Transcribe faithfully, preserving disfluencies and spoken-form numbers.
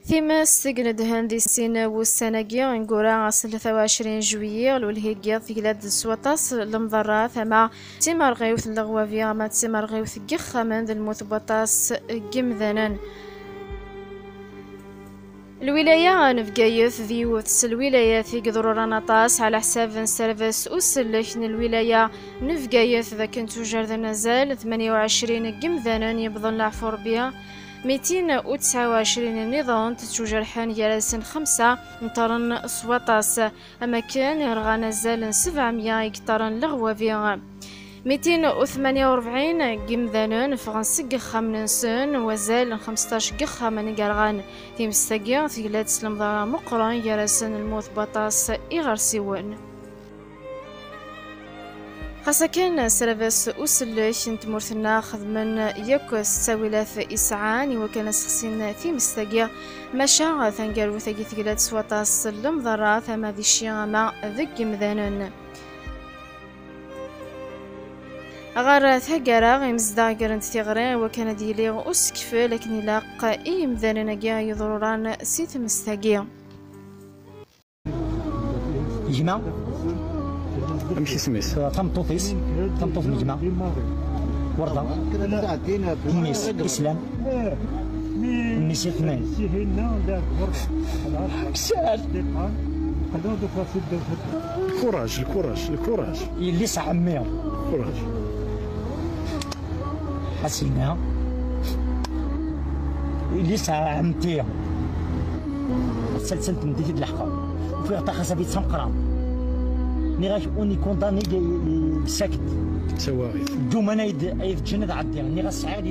Times teg nedhen di sin wussan-agi ineggura ass n tlata u ɛecrin juillet, lwelhi n yiḍ tegla-d s waṭas n lemḍerrat, ama d timerɣiwt n leɣwabi ama d timerɣiwt n yixxamen d lmut n waṭas n yimdanen. Lwilaya n Bgayet d yiwet s lwilayat i yeḍruran aṭas ɛla ḥsab n sserves usellek n lwilaya n Bgayet, d akken tujarden azal tmanya u ɛecrin n yimdanen yewwḍen leɛfu Rebbi, mitin u tesɛa u ɛecrin nniḍen tettujerḥen, gar-asen xemsa nṭerren s waṭas, am akken irɣan azal n sebɛemya i yeṭṭaren leɣwabi. Mitin u tmanya u rebɛin n yimdanen ffɣen seg yixxamen-nsen, wazal n xemseṭṭac n yixxamen i yerɣan. Times-agi tegla-d s lemḍerra meqqren, gar-asen lmut n waṭas iɣersiwen. Xas akken, sserves usellek n tmurt-nneɣ xedmen yakk s ttawilat i sɛan i wakken ad sexsin times-agi, maca taneggarut-agi tegla-d s waṭas n lemḍerrat, ama di cci ama deg yimdanen. Ɣer taggara, imezdaɣ gren-d tiɣri i wakken ad yili usekfel akken ilaq i yimdanen-agi yeḍruran si tmes-agi. Gma? Amek isem-is? Tameṭṭut-is, tameṭṭut n gma. Werda. Mmi-s, Islam. Mmi-s itnan. Ksal. Lkuraj, lkuraj, lkuraj. Yelli-s ɛemmi. Lkuraj. Asina. Yelli-s ɛemti. Tsalsa n tmeddit i d-leḥqeɣ. Ufiɣ taxasabt d tameqqrant. Nniɣ-ak, on est condamné de, de, de secte. Tawaɣit. Dduma ay d-, ay d-ǧǧan ad ɛeddi. Nniɣ-as sɛiɣ di